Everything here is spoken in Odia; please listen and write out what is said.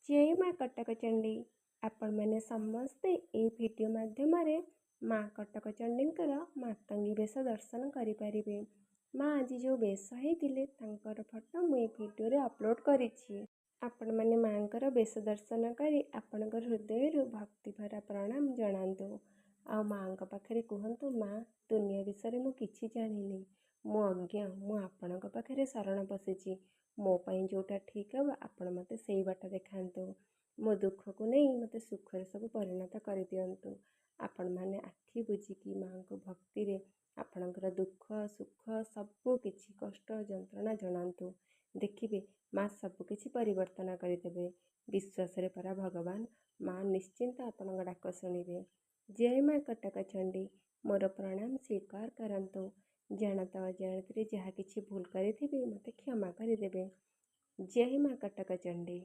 ଜୟ ମା କଟକ ଚଣ୍ଡୀ। ଆପଣମାନେ ସମସ୍ତେ ଏଇ ଭିଡ଼ିଓ ମାଧ୍ୟମରେ ମା କଟକ ଚଣ୍ଡୀଙ୍କର ମାତଙ୍ଗୀ ବେଶ ଦର୍ଶନ କରିପାରିବେ। ମା ଆଜି ଯେଉଁ ବେଶ ହେଇଥିଲେ, ତାଙ୍କର ଫଟୋ ମୁଁ ଏ ଭିଡ଼ିଓରେ ଅପଲୋଡ଼ କରିଛି। ଆପଣମାନେ ମାଆଙ୍କର ବେଶ ଦର୍ଶନ କରି ଆପଣଙ୍କ ହୃଦୟରୁ ଭକ୍ତିଭରା ପ୍ରଣାମ ଜଣାନ୍ତୁ ଆଉ ମାଆଙ୍କ ପାଖରେ କୁହନ୍ତୁ, ମା, ଦୁନିଆ ବିଷୟରେ ମୁଁ କିଛି ଜାଣିନି, ମୁଁ ଅଜ୍ଞ, ମୁଁ ଆପଣଙ୍କ ପାଖରେ ଶରଣ ପଶିଛି। ମୋ ପାଇଁ ଯେଉଁଟା ଠିକ୍ ହେବ, ଆପଣ ମୋତେ ସେଇ ବାଟ ଦେଖାନ୍ତୁ। ମୋ ଦୁଃଖକୁ ନେଇ ମୋତେ ସୁଖରେ ସବୁ ପରିଣତ କରିଦିଅନ୍ତୁ। ଆପଣମାନେ ଆଖି ବୁଜିକି ମାଆଙ୍କୁ ଭକ୍ତିରେ ଆପଣଙ୍କର ଦୁଃଖ ସୁଖ ସବୁ କିଛି କଷ୍ଟ ଯନ୍ତ୍ରଣା ଜଣାନ୍ତୁ। ଦେଖିବେ, ମା ସବୁକିଛି ପରିବର୍ତ୍ତନ କରିଦେବେ। ବିଶ୍ୱାସରେ ପରା ଭଗବାନ। ମା ନିଶ୍ଚିନ୍ତ ଆପଣଙ୍କ ଡାକ ଶୁଣିବେ। ଜୟ ମା କଟକ ଚଣ୍ଡୀ। ମୋର ପ୍ରଣାମ ସ୍ୱୀକାର କରନ୍ତୁ। ଜାଣତ ଅଜାଣତରେ ଯାହା କିଛି ଭୁଲ କରିଥିବି, ମୋତେ କ୍ଷମା କରିଦେବେ। ଜୟ ମା କଟକ ଚଣ୍ଡୀ।